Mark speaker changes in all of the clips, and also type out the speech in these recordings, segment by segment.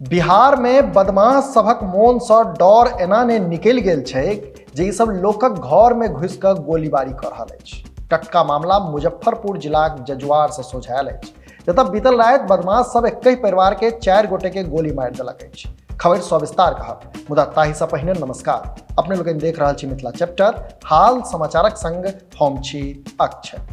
Speaker 1: बिहार में बदमाश सभक मोन सँ डर एना ने निकलि गेल छैक जे ई सब लोकक घर में घुसि कऽ गोलीबारी कऽ रहल अछि। टटका मामला मुजफ्फरपुर जिलाक जजुआर सँ सोझायल अछि, जतय बीतल राति बदमाश सब एकहि परिवार के 4 गोटे के गोली मारि देलक अछि। खबर सविस्तार कहब, मुदा ताहि सँ पहिने नमस्कार। अपने लोकनि देख रहल छी मिथिला चैप्टर, हाल समाचारक संग हम छी अक्षय।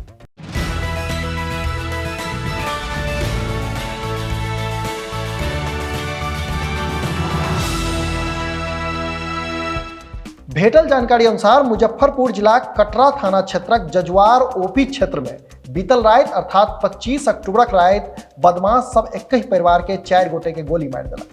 Speaker 1: भेटल जानकारी अनुसार मुजफ्फरपुर जिलाक कटरा थाना क्षेत्रक जजुआर ओपी क्षेत्र में बीतल राति अर्थात 25 अक्टूबरक राति बदमाश सब एकहि परिवार के 4 गोटे के गोली मारि देलक,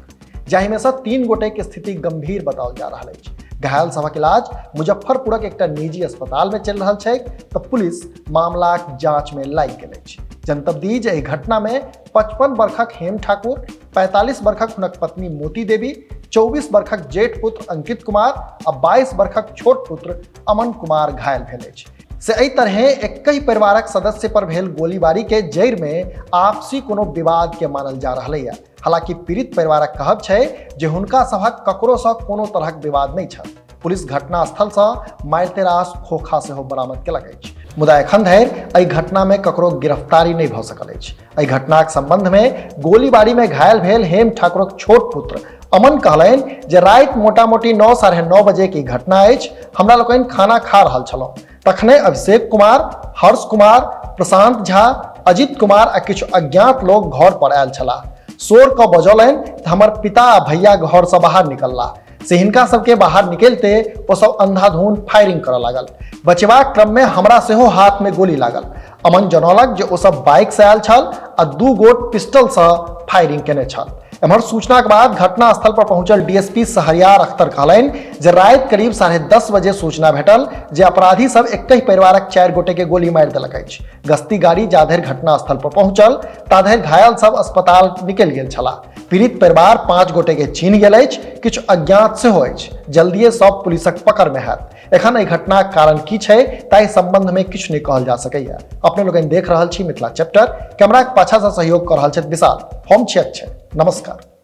Speaker 1: जाहि में से 3 गोटे के स्थिति गंभीर बताओल जा रहा अछि। घायल सभक इलाज मुजफ्फरपुरक एकटा निजी अस्पताल में चलि रहल छै तऽ पुलिस मामलाक जांच में लागि गेल अछि। जनतब दी जे एहि घटना में 55 वर्षक हेम ठाकुर, 45 वर्षक हुनक पत्नी मोती देवी, 24 वर्षक जेठ पुत्र अंकित कुमार आ 22 वर्षक छोट पुत्र अमन कुमार घायल भेल अछि। से एहि तरहे एकहि परिवारक सदस्य पर भेल गोलीबारी के जड़ि में आपसी कोनो विवाद के मानल जा रहल है। हालांकि पीड़ित परिवारक कहब छै जे हुनका सभक ककरो सँ कोनो तरहक विवाद नहि छल। पुलिस घटनास्थल सँ मारिते रास खोखा सेहो बरामद केलक अछि, मुदा एखन धरि एहि घटना में ककरो गिरफ्तारी नहि भऽ सकल अछि। एहि घटनाक संबंध में गोलीबारी में घायल भेल हेम ठाकुरक छोट पुत्र अमन कहलनि जे राति मोटा मोटी 9 9:30 बजे के घटना अछि। हमरा लोकनि खाना खा रहल छलहुँ, तखने अभिषेक कुमार, हर्ष कुमार, प्रशांत झा, अजित कुमार आ किछु अज्ञात लोग घर पर आयल छलाह। शोर कऽ बजौलनि तऽ हमर पिता आ भैया घर से बाहर निकलला। से हिनका सबके बाहर निकलते ओ सब अंधाधुंध फायरिंग करऽ लागल। बचेबाक क्रम में हमरा सेहो हाथ में गोली लागल। अमन जनौलक जे ओ सब बाइक से आयल छल आ 2 गोट पिस्टल से फायरिंग केने छल। एम्हर सूचना के बाद घटनास्थल पर पहुंचल डीएसपी सहरियार अख्तर कहलनि जे राति करीब 10:30 बजे सूचना भेटल जे अपराधी सब एकहि परिवारक 4 गोटे के गोली मारि देलक अछि। गश्ती गाड़ी जाधरि घटनास्थल पर पहुंचल ताधरि घायल सब अस्पताल निकलि गेल छलाह। पीड़ित परिवार 5 गोटे के चिन्ह गेल अछि, किछु अज्ञात सेहो अछि। जल्दिए सब पुलिसक पकड़ में हैत। एखन एहि घटनाक कारण की छै ताहि संबंध में किछु नहि कहल जा सकैया। अपने लोकनि देख रहल छी मिथिला चैप्टर, कैमराक पाछा से सहयोग कऽ रहल छथि विशाल। हम छी अक्षय, नमस्कार।